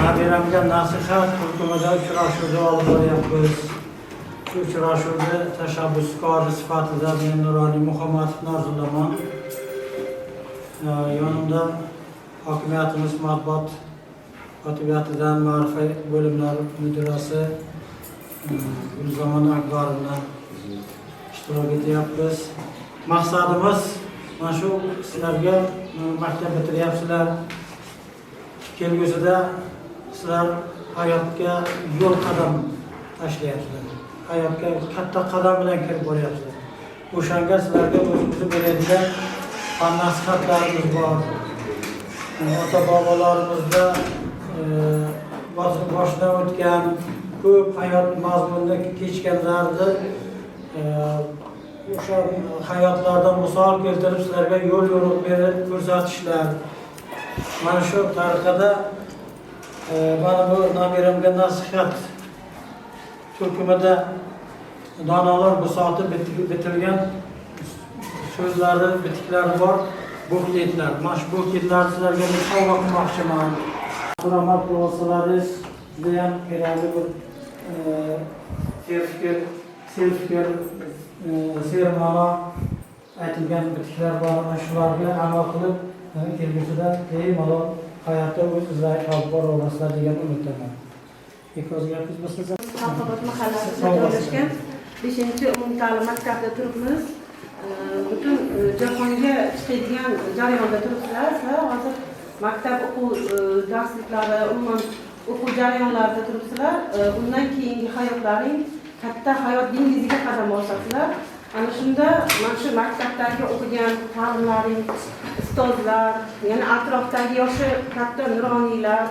Nabiramga nasihat turkumida uchrashuvni olib boryapmiz. Shu uchrashuvni tashabbuskori sifatida men, Nuroniy Muhammadov Narzillaman. Yonimda hokimiyatimiz matbuot kotibiyatidan ma'rifat bo'limlari mudirasi Gulzamon Akbarovna ishtirok etyapmiz. Maqsadimiz mana shu, sizlarga maktab bitiryapsizlar. Kelgusida sizlar hayotga yo'l qadam tashlayapsizlar. Hayotga katta qadam bilan kirib boryapsizlar. O'shanga sizlarga o'zimizni beradigan pand nasihatlarimiz bor. Ota bobolarimizda boshidan o'tgan ko'p hayot mazmunida kechganlarni o'sha hayotlardan misol keltirib, sizlarga yo'l yo'riq berib ko'rsatishlar. Mana shu tariqada mana bu nabiramga nasihat turkumida donolar bisoti bitilgan so'zlari, bitiklari bor, bukletlar. Mana shu bukletlarni sizlarga men sovg'a qilmoqchiman. Amal qilib olsalaringiz, judayam kerakli bir serfikr, serfikr, serma'no aytilgan bitiklar bor. Mana shularga amal qilib, kelgusida bemalol hayotda o'z izlarini topib bora olasizlar degan umiddaman. Ikkoz gapingiz bo'lsa. Xalqobod mahallasida Sog' bo'lsin. Joylashgan beshinchi umumta'lim maktabida turibmiz. Butun jahonga chiqadigan jarayonda turibsizlar. Sizlar hozir maktab o'quv darsliklari, umuman o'quv jarayonlarida turibsizlar. Undan keyingi hayotlaring katta hayot dengiziga qadam bosasizlar. Ana shunda mana shu maktabdagi o'qigan ta'limlaring, ustozlar, yana atrofdagi yoshi katta nuroniylar,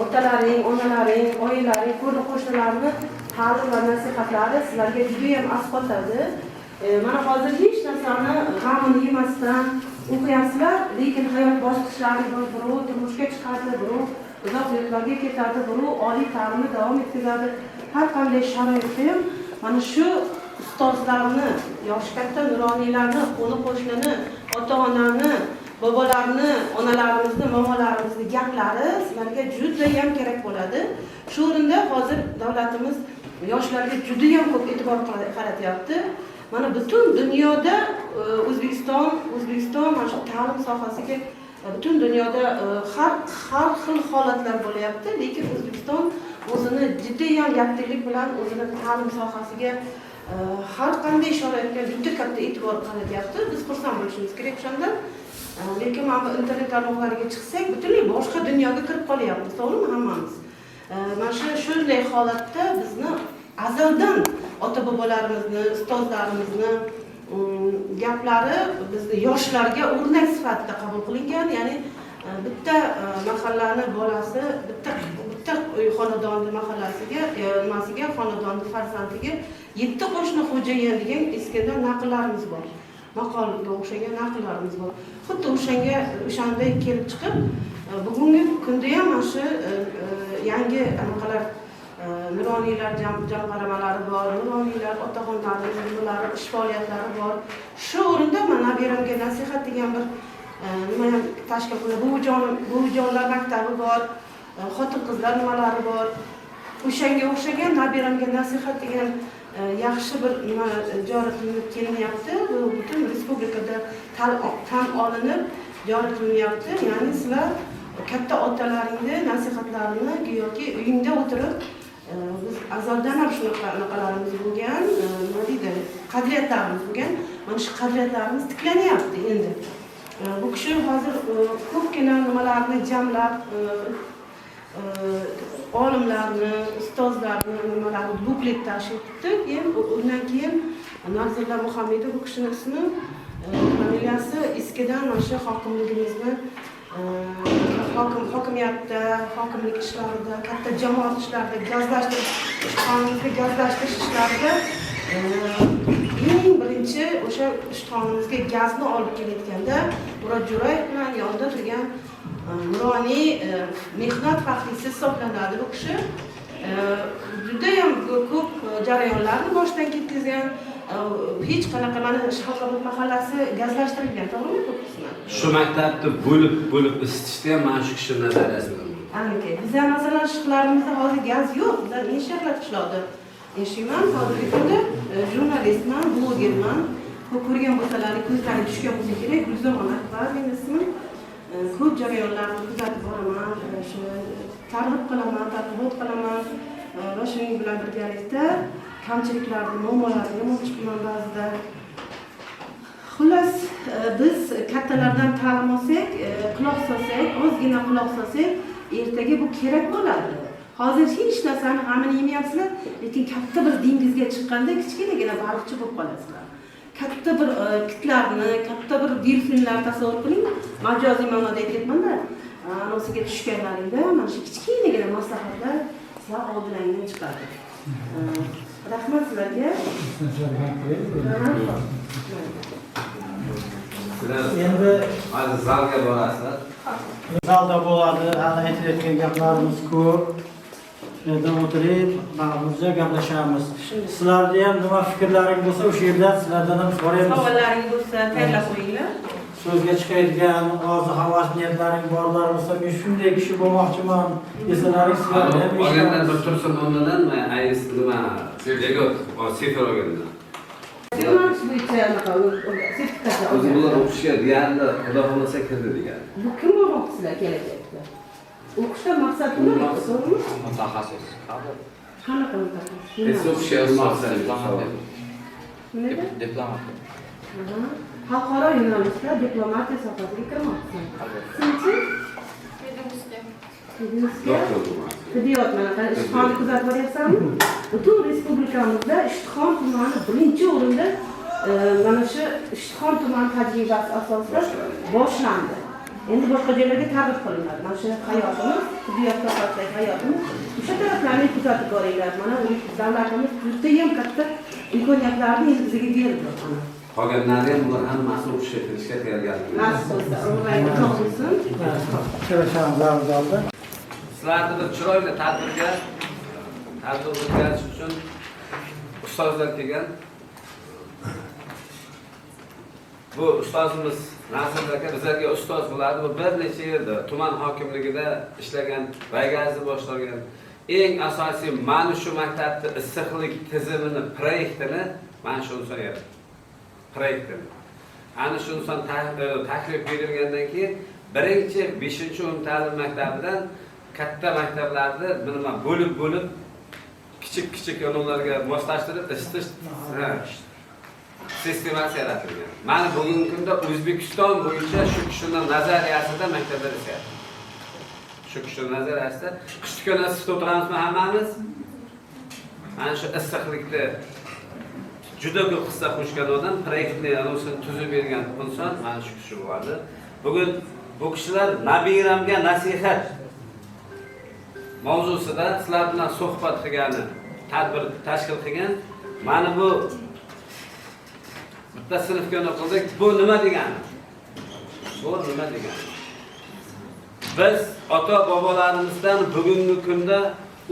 otalaring, onalaring, oyilaring, qo'ni qo'shnilarni ta'lim va nasihatlari sizlarga judayam asqotadi. Mana hozir hech narsani g'amini yemasdan o'qiyapsizlar, lekin hayot bosqichlari bor. Birov turmushga chiqadi, birov uzoq yurtlarga ketadi, birov oliy ta'limni davom etkazadi. Har qanday sharoitda ham mana shu ustozlarni, yoshi katta nuroniylarni, qo'ni qo'shnini, ota onani, bobolarni, onalarimizni, momolarimizni gaplari sizlarga judayam kerak bo'ladi. Shu o'rinda hozir davlatimiz yoshlarga judayam ko'p e'tibor qaratyapti. Mana butun dunyoda O'zbekiston mana shu ta'lim sohasiga butun dunyoda har xil holatlar bo'lyapti, lekin O'zbekiston o'zini jiddiy yakdillik bilan o'zini ta'lim sohasiga har qanday sharoitga juda katta e'tibor qaratyapti. Biz xursand bo'lishimiz kerak o'shandan. Lekin mana bu internet tarmoqlariga chiqsak, butunlay boshqa dunyoga kirib qolyapmiz, to'g'rimi, hammamiz? Mana shu shunday holatda bizni azaldan ota bobolarimizni, ustozlarimizni gaplari bizni yoshlarga o'rnak sifatida qabul qilingan. Ya'ni bitta mahallani bolasi, bitta uy xonadonni mahallasiga, nimasiga, xonadonni farzandiga yetti qo'shni xo'jayin degan eskidan naqllarimiz bor, maqolga o'xshagan naqllarimiz bor. Xuddi o'shanday kelib chiqib, bugungi kunda ham mana shu yangi anaqalar, nuroniylar jamg'armalari bor, nuroniylar, otaxonlarimiz nimalari, ish faoliyatlari bor. Shu o'rinda mana nabiramga nasihat degan bir nima ham tashkil qilindi. Buvijonlar maktabi bor, xotin qizlar nimalari bor. O'shanga o'xshagan nabiramga nasihat degan yaxshi bir nima joriy qilinib kelinyapti. Bu butun respublikada tan olinib joriy qilinyapti. Ya'ni sizlar katta otalaringni nasihatlarini go'yoki uyingda o'tirib, biz azaldan ham shunaqa anaqalarimiz bo'lgan, nima deydi, qadriyatlarimiz bo'lgan. Mana shu qadriyatlarimiz tiklanyapti endi. Bu kishi hozir ko'pgina nimalarni jamlab, olimlarni, ustozlarni nimalarni buklet tashkil qildi. Keyin undan keyin Narzilla Muhammedov, bu kishini ismi, familiyasi eskidan mana shu hokimligimizni, hokimiyatda, hokimlik ishlarida, katta jamoat ishlarida, gazlashtirish, ishxonamizni gazlashtirish ishlarida eng birinchi o'sha ishxonamizga gazni olib kelayotganda Murod Jo'rayev bilan yonida turgan nuroniy, mehnat faxriysi hisoblanadi bu kishi. Judayam ko'p jarayonlarni boshdan ketkazgan. Hech qanaqa, mana Shahobod mahallasi gazlashtirilgan, to'g'rimi, ko'p qismi? Shu maktabni bo'lib bo'lib isitishda ham mana shu kishi nazariyasi bilan bo'ldi. Aniki. Bizlar, masalan, shiqlarimizda hozir gaz yo'q. Bizlar Inshoqlat qishloqda yashayman. Hozirgi kunda jurnalistman, blogerman. Ko'p ko'rgan bo'lsalaring, ko'zlari tushgan bo'lsa kerak. Gulzomon Akbar meni ismim. Ko'p jarayonlarni kuzatib boraman, shu targ'ib qilaman, targ'ibot qilaman va shuning bilan birgalikda kamchiliklarni, muammolarni ham olib chiqaman ba'zida. Xullas, biz kattalardan ta'lim olsak, quloq solsak, ozgina quloq solsak, ertaga bu kerak bo'ladi. Hozir hech narsani g'amini yemayapsizlar, lekin katta bir dengizga chiqqanda kichkinagina baliqchi bo'lib qolasizlar. Katta bir kitlarni, katta bir delfinlarni tasavvur qiling, majoziy ma'noda aytyapmanda, anosiga tushganlaringda mana shu kichkinagina maslahatlar sizlar oldilaringdan chiqadi. Rahmat sizlarga. Rahmat. Sizlar Endi hozir zalga borasizlar. Zalda bo'ladi, hali aytilayotgan gaplarimiz ko'p. Shu yerda o'tirib, bag'rimizda gaplashamiz. Sizlarni ham nima fikrlaring bo'lsa, o'sha yerda sizlardan ham so'raymiz. Savollaring bo'lsa, tayyorlab qo'yinglar. So'zga chiqadigan orzu havas niyatlaring borlar bo'lsa, men shunday kishi bo'lmoqchiman desalaring, sizlarni ham Olgandan eshitamiz. bir tursin o'rnidan ayis nima Ego sifr olgandan. Yo'nalish bo'yicha anaqa sertifikatlar O'zi olgan. bular o'qishga deyarli xudo xohlasa kirdi degan. Bu kim bo'lmoqchisizlar kelajakda? O'qishdan maqsad nima, to'g'rimi? Mutaxassis. Qanaqa mutaxassis? Esi o'qishga maqsad. Diplomat. Nimada? Diplomat. Aha. Xalqaro yo'nalishda diplomatiya sohasiga kirmoqchisan. Senchi? Medinskga? Doktor bo'lmoqchi. Tibbiyot, mana qara, Ishtixonni kuzatib boryapsanmi? Butun respublikamizda Ishtixon tumani birinchi o'rinda, mana shu Ishtixon tumani tajribasi asosida boshlandi. Endi boshqa joylarga targ'ib qilinadi. Mana shu hayotimiz, tibbiyot sohasidagi hayotimiz, o'sha taraflarni kuzatib boringlar. Mana u davlatimiz judayam katta imkoniyatlarni endi bizga berdi. Mana. Qolganlari ham bular hammasi o'qishga kirishga tayyorgarlik. Nasib bo'lsa, umringiz uzoq bo'lsin. Uchrashamiz zalda. Sizlarni bir chiroyli tadbirga tadbir o'tkazish uchun ustozlar kelgan. Bu ustozimiz Nasir aka bizlarga ustoz bo'ladi. Bu bir necha yil tuman hokimligida ishlagan, raygazni boshlagan. Eng asosiy mana shu maktabni issiqlik tizimini proyektini mana shu inson yaratdi. Proyektini. Ana shu inson taklif berilgandan keyin birinchi 5-umumta'lim maktabidan katta maktablarni nima bo'lib bo'lib kichik kichik yo'nalishlarga moslashtirib isitish sistemasi yaratilgan. Mana bugungi kunda O'zbekiston bo'yicha shu kishini nazariyasida maktablar ishlayapti. Shu kishini nazariyasida qishki kuni isitib o'tiramizmi hammamiz? Mana shu issiqlikni juda ko'p hissa qo'shgan odam, proyektni anonsini tuzib bergan inson mana shu kishi bo'ladi. Bugun bu kishilar nabiramga nasihat mavzusida sizlar bilan suhbat qilgani, tadbir tashkil qilgan. Mana bu bitta sinfga qildik. Bu nima degani? Bu nima degani? Biz ota bobolarimizdan bugungi kunda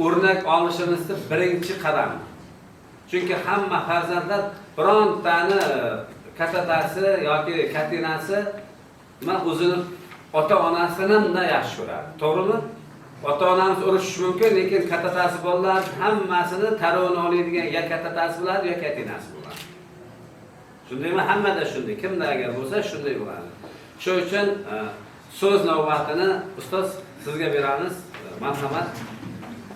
o'rnak olishimizni birinchi qadam. Chunki hamma farzandlar birontani katatasi yoki katinasi nima o'zini ota onasini bundan yaxshi ko'radi. To'g'rimi? Ota onamiz urushishi mumkin, lekin katatasi bolalar hammasini tarovini oladigan ya katatasi bo'ladi, yo katinasi bo'ladi. Shundaymi? Hammada shunday. Kimda agar bo'lsa shunday bo'ladi. Shuning uchun so'z navbatini ustoz sizga beramiz. Marhamat.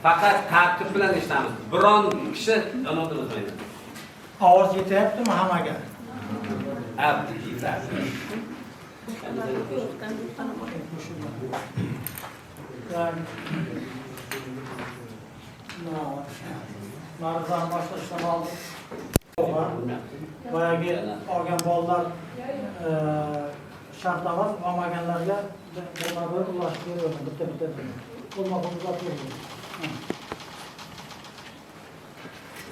Faqat tartib bilan ishlaymiz. Biron kishi unutmaydi. Ovoz yetyaptimi hammaga? Abdi yetadi. Так. Ma'ruzani boshlashdan oldin boyagi olgan bolalar shart emas, olmaganlarga birma-bir ulashib beraverdim, bitta-bittadan. Qo'lma-qo'l uzatib berdim.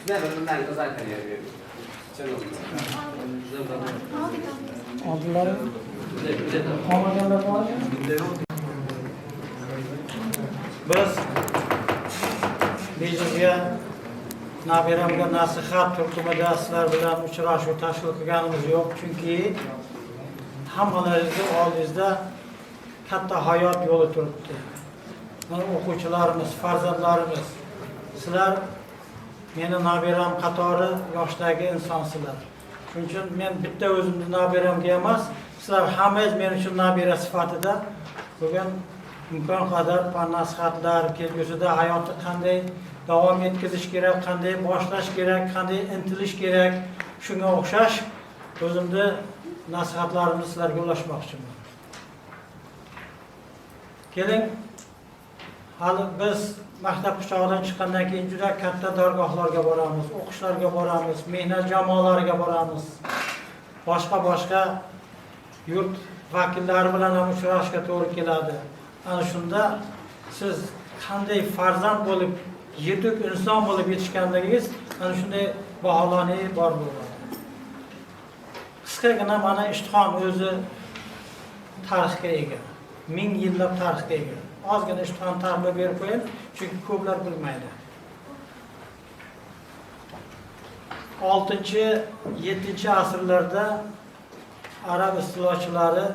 Bir-biridan uzatib. Oldinlari olmaganlar bormi? Biz bejizga Nabiramga nasihat turkumida sizlar bilan uchrashuv tashkil qilganimiz yo'q, chunki hammalaringizni oldingizda katta hayot yo'li turibdi. Mana o'quvchilarimiz, farzandlarimiz, sizlar meni nabiram qatori yoshdagi insonsizlar. Shuning uchun men bitta o'zimni nabiramga emas, sizlar hammangiz men uchun nabira sifatida bugun imkon qadar nasihatlar, kelgusida hayotni qanday davom etkazish kerak, qanday boshlash kerak, qanday intilish kerak, shunga o'xshash o'zimni nasihatlarimni sizlarga ulashmoqchiman. Keling, hali biz maktab quchog'idan chiqqandan keyin juda katta dargohlarga boramiz, o'qishlarga boramiz, mehnat jamoalariga boramiz. Boshqa-boshqa yurt vakillari bilan ham uchrashishga to'g'ri keladi. Ana shunda siz qanday farzand bo'lib, yetuk inson bo'lib yetishganligingiz ana shunday baholaniy bor bo'ladi. Qisqagina mana Ishtixon o'zi tarixga ega. 1000 yillab tarixga ega. Ozgina Ishtixon tarixini berib qo'ying, chunki ko'plar bilmaydi. 6-7 asrlarda arab istilochilari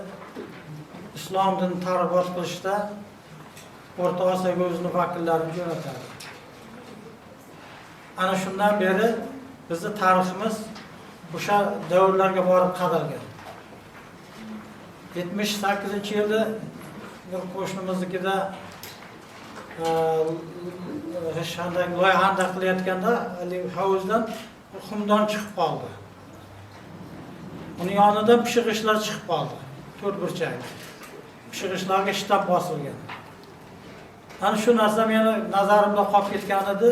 islom dinini targ'ibot qilishda O'rta Osiyoga o'zini vakillarini jo'natadi. Ana shundan beri bizni tariximiz o'sha davrlarga borib qadalgan. 78-yilda bir qo'shnimiznikida loyihani qilayotganda hovuzdan xumdon chiqib qoldi. Uning yonidan pishig'ishlar chiqib qoldi. To'rt burchak. Pishig'ishlarga shtab bosilgan. Ana shu narsa meni nazarimda qolib ketgan edi.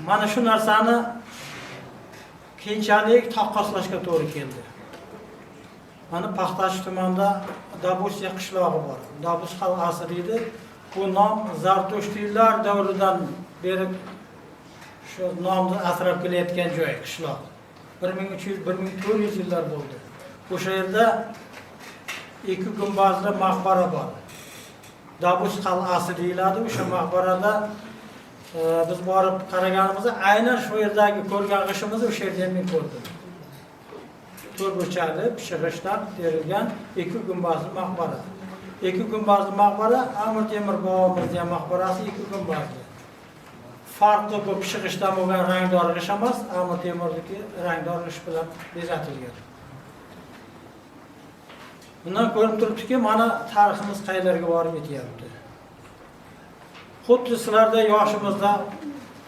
Mana shu narsani keyinchalik taqqoslashga to'g'ri keldi. Mana Paxtachi tumanida Dabusiya qishlog'i bor. Dabus qal'asi deydi. Bu nom Zartushtiylar davridan beri shu nomni asrab kelayotgan joy, qishloq. 1300-1400 yillar bo'ldi. O'sha yerda ikki gumbazli maqbara bor. Dabus qal'asi deyiladi. O'sha maqbarada biz borib qaraganimizda aynan shu yerdagi ko'rgan g'ishimizni o'sha yerda ham men ko'rdim. To'rt burchakli pishig'ishdan terilgan ikki gumbazli maqbara. Ikki gumbazli maqbara Amir Temur bobomizni ham maqbarasi ikki gumbazli. Farqi bu pishig'ishdan bo'lgan rangdor g'ish emas, Amir Temurniki rangdor g'ish bilan bezatilgan. Bundan ko'rinib turibdiki, mana tariximiz qayerlarga borib yetyapti. Xuddi sizlarda yoshimizda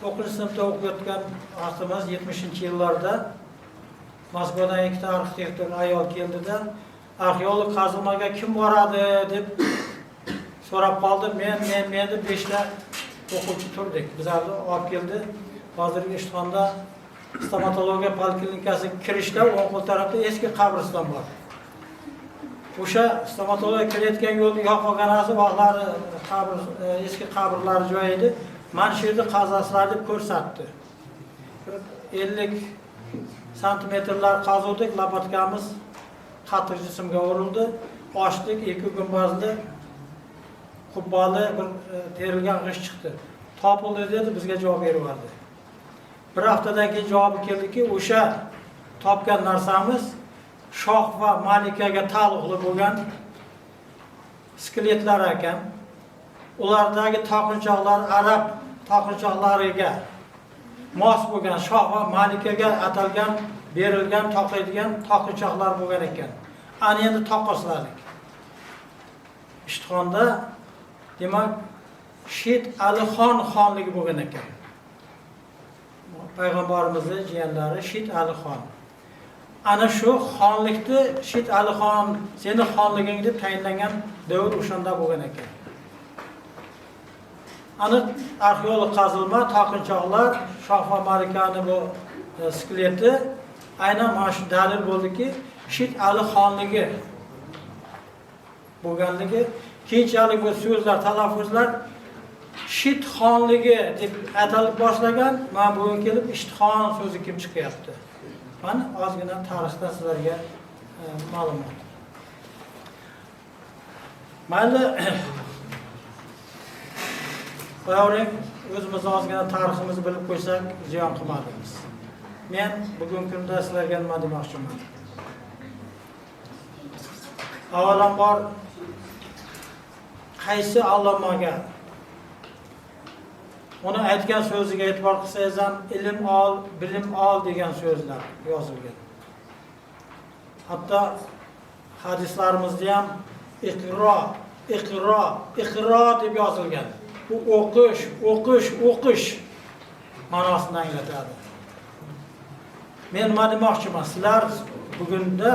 9-sinfda o'qiyotgan vaqtimiz 70-yillarda Moskvadan ikkita arxitektor ayol keldida, arxeolog qazilmaga kim boradi deb so'rab qoldi. Men deb 5 ta o'quvchi turdik. Bizlarni olib keldi. Hozirgi Ishtixonda stomatologiya poliklinikasi kirishda o'ng qo'l tarafda eski qabriston bor. O'sha stomatologiya kirayotgan yo'lni yoqolganasi vaqtlari qabr, eski qabrlar joyi edi. Mana shu yerda qazasizlar deb ko'rsatdi. 50 santimetrlar qazuvdik, lopatkamiz qattiq jismga urildi. Ochdik, ikki gumbazli qubbali bir terilgan g'isht chiqdi. Topildi dedi, bizga javob berib yubordi. Bir haftadan keyin javobi keldiki, o'sha topgan narsamiz shoh va malikaga taalluqli bo'lgan skeletlar ekan. Ulardagi taqinchoqlar arab taqinchoqlariga mos bo'lgan, shoh va malikaga atalgan, berilgan, taqiladigan taqinchoqlar bo'lgan ekan. Ana endi taqqosladik. Ishtixonda demak Shit Alixon xonligi bo'lgan ekan. Payg'ambarimizning jiyanlari Shit Alixon. Ana shu xonlikni Shit Alixon seni xonliging deb tayinlangan davr o'shanda bo'lgan ekan. Ana arxeolog qazilma, taqinchoqlar, shoh va malikani bu skeleti aynan mana shu dalil bo'ldiki, Shit Ali xonligi bo'lganligi. Keyinchalik bu so'zlar, talaffuzlar Shit xonligi deb atalib boshlagan. Mana bugun kelib Ishtixon so'zi kim chiqyapti. Mana ozgina tarixdan sizlarga ma'lumot. Mayli, Qo'yavering, o'zimizni ozgina tariximizni bilib qo'ysak, ziyon qilmadingiz. Men bugungi kunda sizlarga nima demoqchiman? Avvalambor qaysi allomaga uni aytgan so'ziga e'tibor qilsangiz ham ilm ol, bilim ol degan so'zlar yozilgan. Hatto hadislarimizda ham iqro, iqro, iqro deb yozilgan. Bu o'qish, o'qish, o'qish ma'nosini anglatadi. Men nima demoqchiman? Sizlar bugunda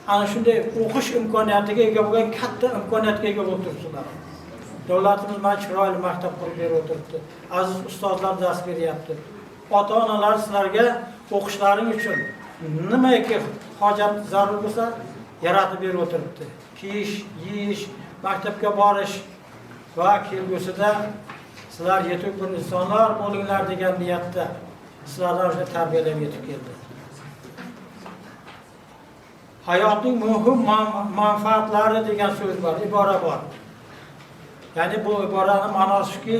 ana shunday o'qish imkoniyatiga ega bo'lgan katta imkoniyatga ega bo'lib turibsizlar. Davlatimiz mana chiroyli maktab qurib berib o'tiribdi. Aziz ustozlar dars beryapti. Ota-onalar sizlarga o'qishlaring uchun nimaiki hojat zarur bo'lsa yaratib berib o'tiribdi. Kiyish, yeyish, maktabga borish va kelgusida sizlar yetuk bir insonlar bo'linglar degan niyatda sizlardan o'sha tarbiyalab yetib keldi. Hayotning muhim manfaatlari degan so'z bor, ibora bor. Ya'ni bu iboraning ma'nosi shuki,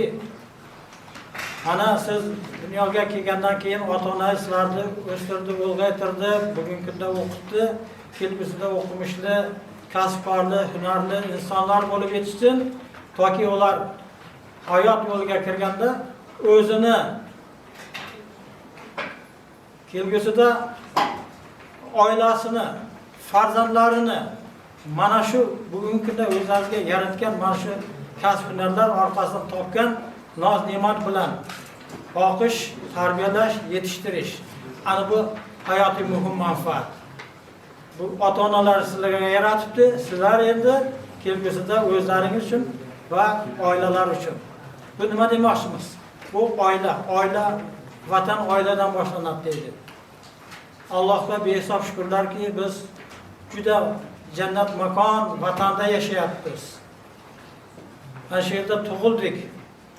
mana siz dunyoga kelgandan keyin ota-ona sizlarni o'stirdi, ulg'aytirdi, bugungi kunda o'qitdi, kelgusida o'qimishli, kasbkorli, hunarli insonlar bo'lib yetishsin, toki ular hayot yo'liga kirganda o'zini kelgusida oilasini, farzandlarini mana shu bugungi kunda o'zlariga yaratgan mana shu kasb hunarlar orqasidan topgan noz ne'mat bilan boqish, tarbiyalash, yetishtirish. Ana bu hayotiy muhim manfaat. Bu ota-onalar sizlarga yaratibdi, sizlar endi kelgusida o'zlaringiz uchun va oilalar uchun. Bu nima demoqchimiz? Bu oila, oila vatan oiladan boshlanadi deydi. Allohga behisob shukrlarki, biz juda jannat makon vatanda yashayapmiz. Mana shu yerda tug'ildik,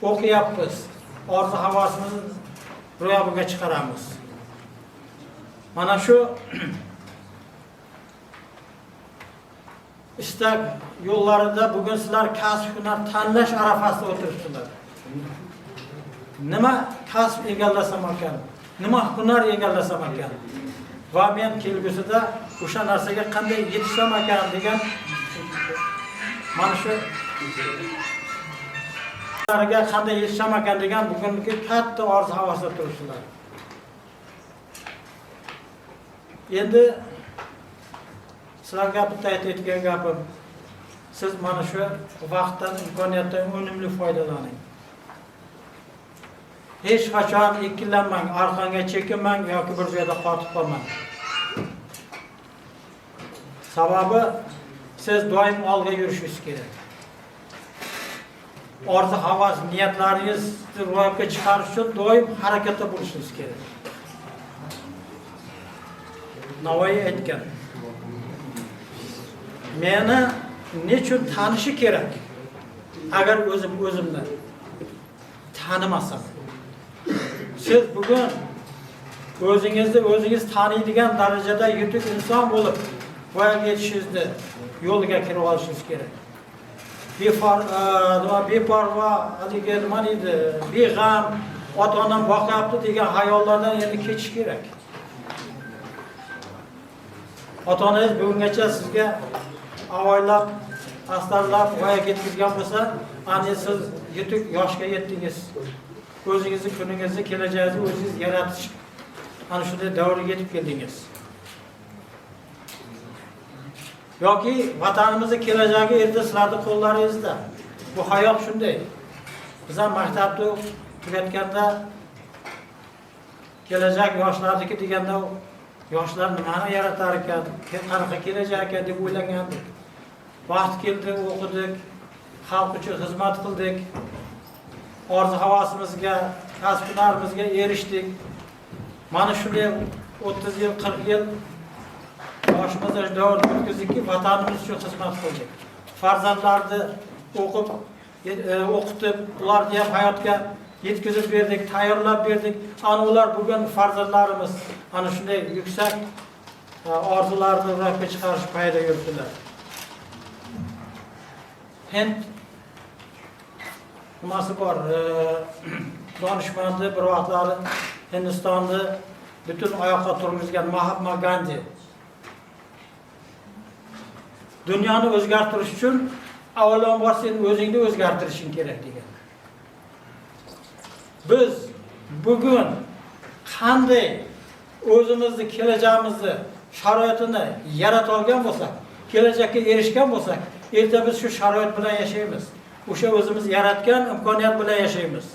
o'qiyapmiz, orzu havasimizni ro'yobiga chiqaramiz. Mana shu istak yo'llarida bugun sizlar kasb hunar tanlash arafasida o'tiribsizlar. Nima kasb egallasam ekan, nima hunar egallasam ekan va men kelgusida o'sha narsaga qanday yetishsam ekan degan mana shu qanday yetishsam ekan degan bugungi katta orzu havasda turibsizlar. Endi sizlarga bitta aytayotgan gapim, siz mana shu vaqtdan, imkoniyatdan unumli foydalaning. Hech qachon ikkilanmang, orqangga chekinmang yoki bir joyda qotib qolmang. Sababi siz doim olg'a yurishingiz kerak. Orzu havas, niyatlaringizni ro'yobga chiqarish uchun doim harakatda bo'lishingiz kerak. Navoiy aytgan: meni nechun tanishi kerak agar o'zim o'zimni tanimasam. Siz bugun o'zingizni o'zingiz taniydigan darajada yetuk inson bo'lib voyaga yetishingizni yo'liga kirib olishingiz kerak. Beparvo, haligi nima deydi, beg'am, ota-onam boqyapti degan xayollardan endi kechish kerak. Ota-onangiz bugungacha sizga avaylab, astarlab voyaga yetkazgan bo'lsa, ana siz yetuk yoshga yetdingiz. O'zingizni kuningizni, kelajagingizni o'zingiz yaratish ana shunday davrga yetib keldingiz. Yoki vatanimizni kelajagi erta sizlarning qo'llaringizda. Bu hayot shunday. Biz ham maktabni tugatganda kelajak yoshlarniki deganda yoshlar nimani yaratar ekan, qanaqa kelajak ekan deb o'ylagandik. Vaqt keldi, o'qidik, xalq uchun xizmat qildik. Orzu havasimizga, kasb hunarimizga erishdik. Mana shunday 30 yil, 40 yil boshimizda davrni o'tkazdikki, vatanimiz uchun xizmat qildik. Farzandlarni o'qitib, ularni ham hayotga yetkazib berdik, tayyorlab berdik. Ana ular bugun farzandlarimiz ana shunday yuksak orzularni ro'yobga chiqarish payida yuribdilar. Hind Nimasi bor, donishmandi bir vaqtlari Hindistonni butun oyoqqa turg'izgan Mahatma Gandhi. Dunyoni o'zgartirish uchun avvalambor sen o'zingni o'zgartirishing kerak degan. Biz bugun qanday o'zimizni kelajagimizni sharoitini yarata olgan bo'lsak, kelajakka erishgan bo'lsak, erta biz shu sharoit bilan yashaymiz. O'sha o'zimiz yaratgan imkoniyat bilan yashaymiz.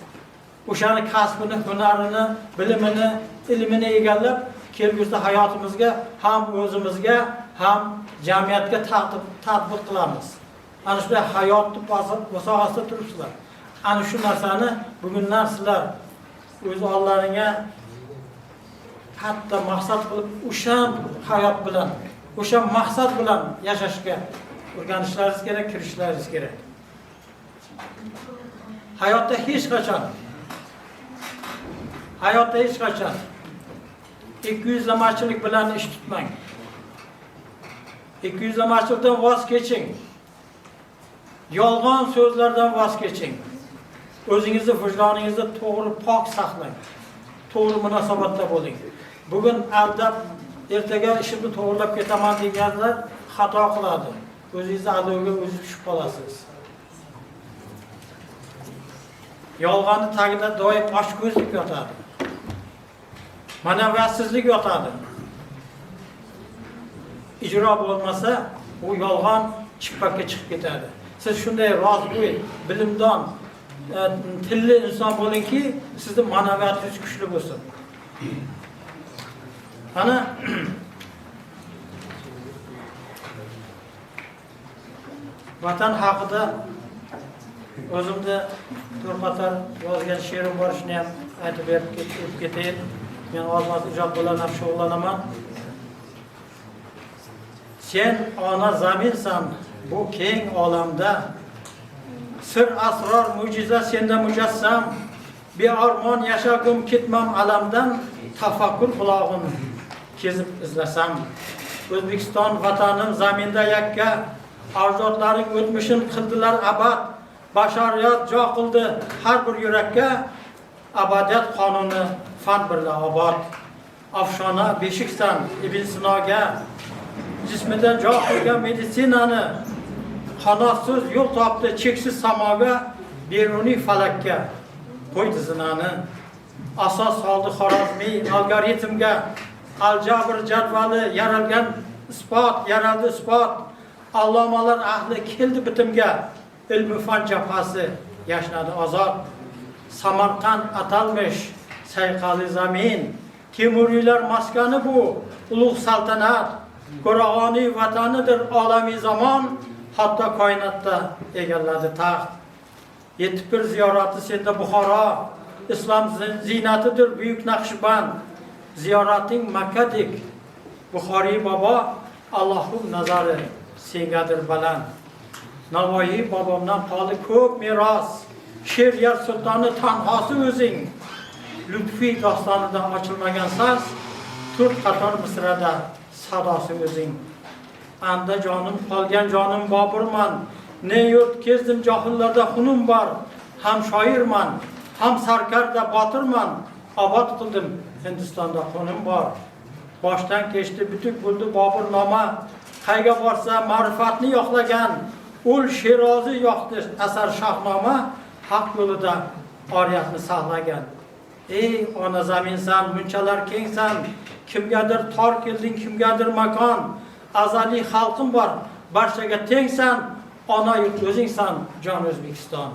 O'shani kasbini, hunarini, bilimini, ilmini egallab kelgusida hayotimizga ham o'zimizga, ham jamiyatga tatbiq qilamiz. Ana shunday hayotni sohasida turibsizlar. Ana shu narsani bugundan sizlar o'z ollaringga katta maqsad qilib o'sha hayot bilan, o'sha maqsad bilan yashashga o'rganishlaringiz kerak, kirishlaringiz kerak. Hayotda hech qachon ikkiyuzlamachilik bilan ish tutmang. Ikkiyuzlamachilikdan voz keching. Yolg'on so'zlardan voz keching. O'zingizni vijdoningizni to'g'ri pok saqlang. To'g'ri munosabatda bo'ling. Bugun aldab, ertaga ishimni to'g'rilab ketaman deganlar xato qiladi. O'zingizni aldovga o'zingiz tushib qolasiz. Yolg'onni tagida doim ochko'zlik yotadi. Ma'naviyatsizlik yotadi. Ijro bo'lmasa, u yolg'on chippakka chiqib ketadi. Siz shunday rostgo'y, bilimdon, tilli inson bo'lingki, sizni ma'naviyatingiz kuchli bo'lsin. Ana vatan haqida o'zimda to'rt qator yozgan she'rim bor, shuni ham aytib berib o'tib ketayin. Men oz-moz ijod bilan ham shug'ullanaman. Sen ona zaminsan bu keng olamda, sir asror mo'jiza senda mujassam, beormon yashagum ketmam alamdan, tafakkur bulog'in kezib izlasam. O'zbekiston vatanim zaminda yakka, ajdodlaring o'tmishin qildilar abad, bashariyat jo qildi har bir yurakka, abadiyat qonuni fan birla obod. Afshona beshiksan Ibn Sinoga, jismidan jo qilgan meditsinani, qanotsiz yo'l topdi cheksiz samoga, Beruniy falakka qo'ydi zinani. Asos soldi Xorazmiy algoritmga, aljabr jadvali yaralgan isbot, yaraldi isbot. Allomalar ahli keldi bitimga, ilmi fan jabhasi yashnadi ozod. Samarqand atalmish sayqali zamin, Temuriylar maskani bu ulug' saltanat, Qo'rag'oniy vatanidir olamiy zamon, hatto koinotda egalladi taxt. 71 ziyorati senda Buxoro, islom ziynatidir buyuk Naqshband. Ziyorating Makkadek Buxoriy bobo, Allohning nazari sengadir baland. Navoiy bobomdan qoldi ko'p meros, she'riyat sultoni tanhosi o'zing. Lutfiy dostonidan ochilmagan sas, to'rt qator misrada sadosi o'zing. Anda jonim qolgan jonim Boburman, ne yurt kezdim johillarda xunum bor, ham shoirman, ham sarkarda botirman, obod qildim Hindistonda xunim bor. Boshdan kechdi bituk bo'ldi Boburnoma, qayga borsa ma'rifatni yoqlagan, ul Sherozi yoqdi asar Shohnoma, haq yo'lida oriyatni saqlagan. Ey ona zaminsan, munchalar kengsan, kimgadir tor kelding, kimgadir makon, azaliy xalqim bor, barchaga tengsan, ona yurt o'zingsan, jon O'zbekiston.